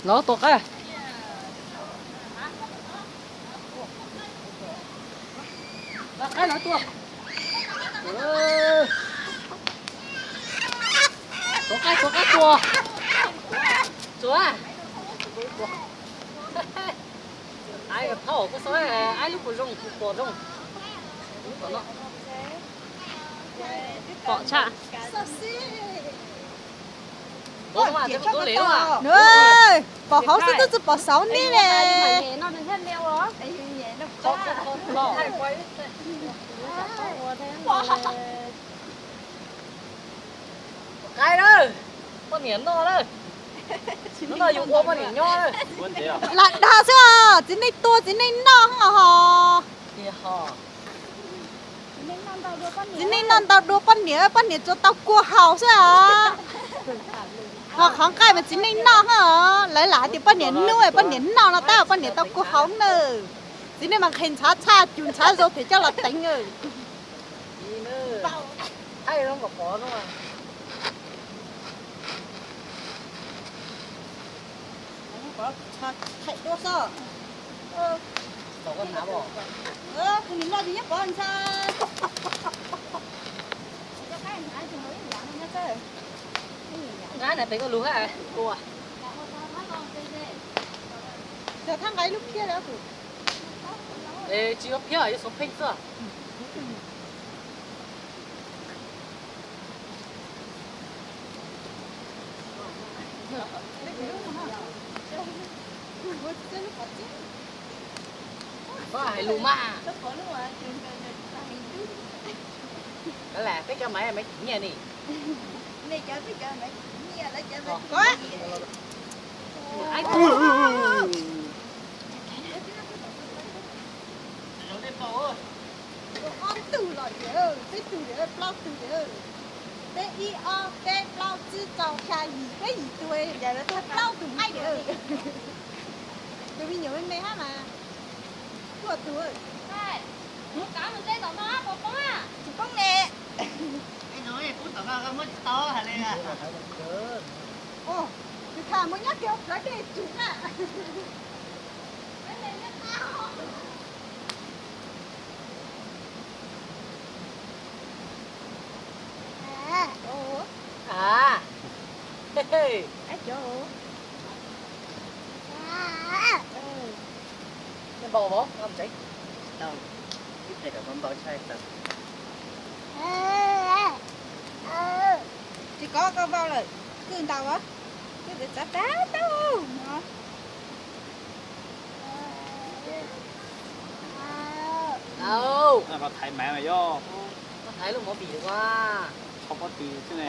Los tua qaib. Los qaib los tua. Tua qaib, tua qaib, tua. Tua. Aib, thauj koj xav aib lub puas zoo, puas zoo. Pom tshaj. Pom hauv xwb twb tsis pom saud ne le. Qaib lawm, poj niam noj lawm. Hnub no yus ua poj niam nyob lawm. Lam dag xwb os, txiv neej tua txiv neej noj hos. Txiv neej noj ntau dua poj niam, poj niam tsuas tau kua haus xwb os. Ho qhov nqaij mas txiv neej noj hos, lawv lam tias poj niam nub, poj niam noj no tab poj niam tau kua haus nawb. Txiv neej mas nqhis ntshav tshaj, cus ntshav zoo phem coj los teev. Nqa na pem koj lug ha. Thab nqa ib lub phiab, tsis yuav phiab, yuav xuv pheej xwb. Koj hais lus mas. Peb cov maiv maiv khib nyiaj ni. Ob tug los tiag, peb tug tiag, plaub tug tiag. Peb ib ob peb plaub tsib rau xya yim, peb yim tug, yam lawv tuag plaub tug qaib tiag. Tus me nyuam me me hab mas. Tuaj tug. Tsis poob ne. Tus tham muaj nyob kiag hauv plawv dej tsum na. Npau vov, npau tsev. Tsis kov koj vau lawm, kwj ntaus, kwj txav tag tau no. Thaiv mas yog, thaiv lub mov vim ua tso pob tw xwb ne.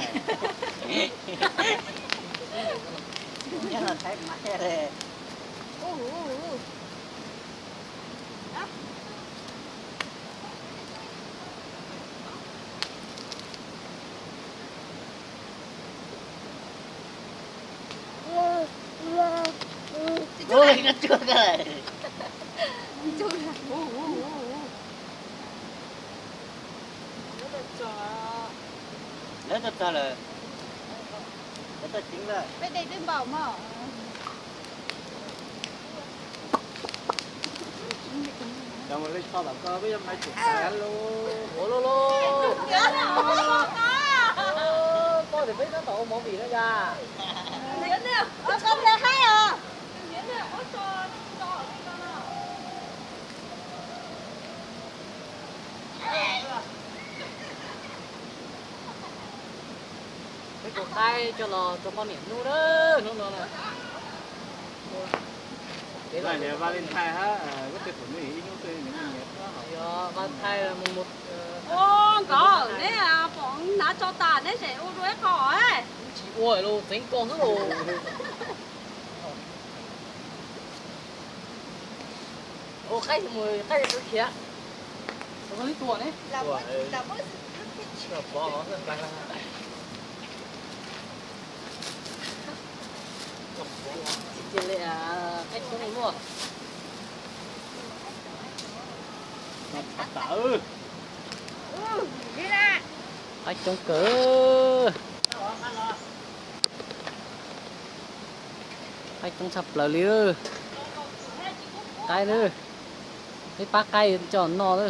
Lawv tau txog lawm, lawv tau ceev lawm. Peb dej twb npaum mog. Cov mus lej txho tom koj peb yuav maiv tsum tag lub. Ua luaj luaj. Koj tias peb tab tom ua movie no yog. Peb tus qaib coj los rau poj niam nub na, hnub no na. Valentine hab, koj tej tus nub ib hnub twg nws me nyiam. Valentine mus. Ua nkawd neb pom hnav tso tas neb tseem ua dua ib qho. Tsis ua los txeev koj xwb los. Ua qaib mus, qaib tus khiav. Ua li tua ne. Cia li qaib coob luaj. Qaib coob kawg. Qaib coob tshaj plaws li. Qaib na, peb pab qaib coj noj na.